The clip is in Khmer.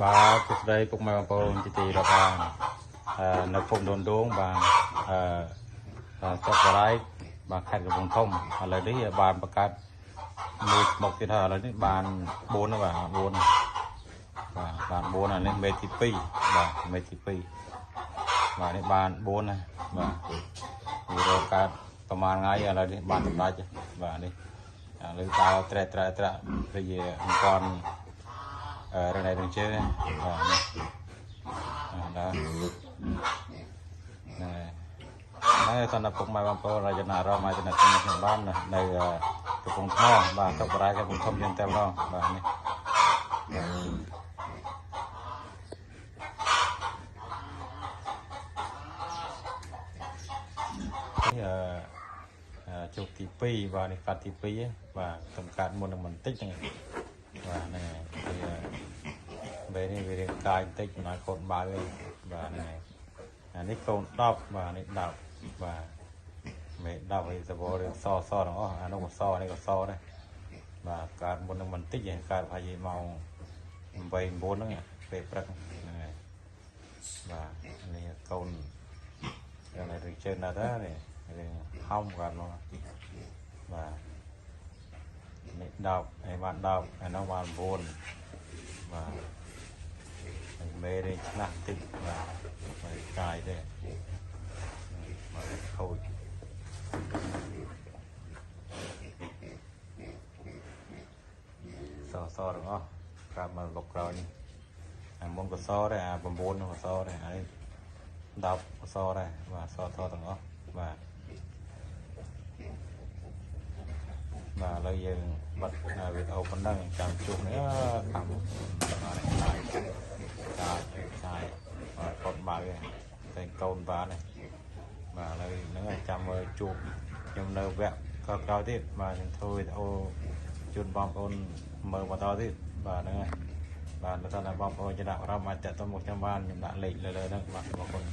បាទសួស្តីពុកម៉ែបងប្អូនជាទីរាប់អានអឺនៅភូមិដូនដងបាទអឺស្រុកបារាយបាទខេត្តកំពង់ធំឥឡូវនេះបានបង្កើតមួយស្មុកទៀតហើយឥឡូវនេះបាន4ហើយបាទ4បាទបាន4អានេះមេទី2បាទមេទី2បាទនេះបាន4ណាបាទវារកកើតប្រហែលថ្ងៃឥឡូវនេះបានសម្ដេចបាទនេះឥឡូវដើរត្រែត្រែត្រែវាមិនទាន់ រណៃរងជើបាទនេះដល់ហ្នឹងហើយហើយតើពុកម៉ែបងប្អូនរចនាអារម្មណ៍ឲ្យតំណែងខ្ញុំបាននៅកំពង់ថ្មបាទស្រុកបារាយកំពង់ធំយើងតែម្ដងបាទនេះនេះអឺជោគទី2បាទនេះកាត់ទី2បាទតំកាត់មុននឹងបន្តិចហ្នឹងបាទហ្នឹងហើយបែនេះវារៀងកាយបន្តិចមិនឲ្យកូនបើឯងបាទហ្នឹងហើយអានេះកូន10បាទនេះ10បាទមេ10ហើយសបរឿងសសទាំងអស់អានោះក៏សនេះក៏សដែរបាទកើតមុននឹងបន្តិចឯងកើតប្រហែលជាម៉ោង8 9ហ្នឹងពេលព្រឹកហ្នឹងហើយបាទនេះកូនយ៉ាងនេះរឿងជើងណាស់ដែរនេះរឿងហោមកើតមកបាទនេះ10ហើយបាន10អានោះបាន9បាទមេរៀងឆ្លាស់តិចបាទមកកាយទេមកខូចសសទាំងអស់ប្រាប់មកលុកក្រោយនេះអាមុនក៏សដែរអា9នោះក៏សដែរហើយ10ក៏សដែរបាទសសទាំងអស់បាទបាទឥឡូវយើងបិទវីដេអូប៉ុណ្ណឹងចាំជួបនេះខាងបាទនេះកាយកាយបាទកូនបើតែកូនបាទនេះបាទឥឡូវហ្នឹងចាំមើលជួបខ្ញុំនៅវគ្គក្រោយៗទៀតបាទខ្ញុំធ្វើវីដេអូជូនបងប្អូនមើលបន្តទៀតបាទហ្នឹងហើយបាទបើសិនណាបងប្អូនចំណាប់អារម្មណ៍អាចតាក់ទងមកខ្ញុំបានខ្ញុំដាក់លេខលើៗហ្នឹងបាទអរគុណ។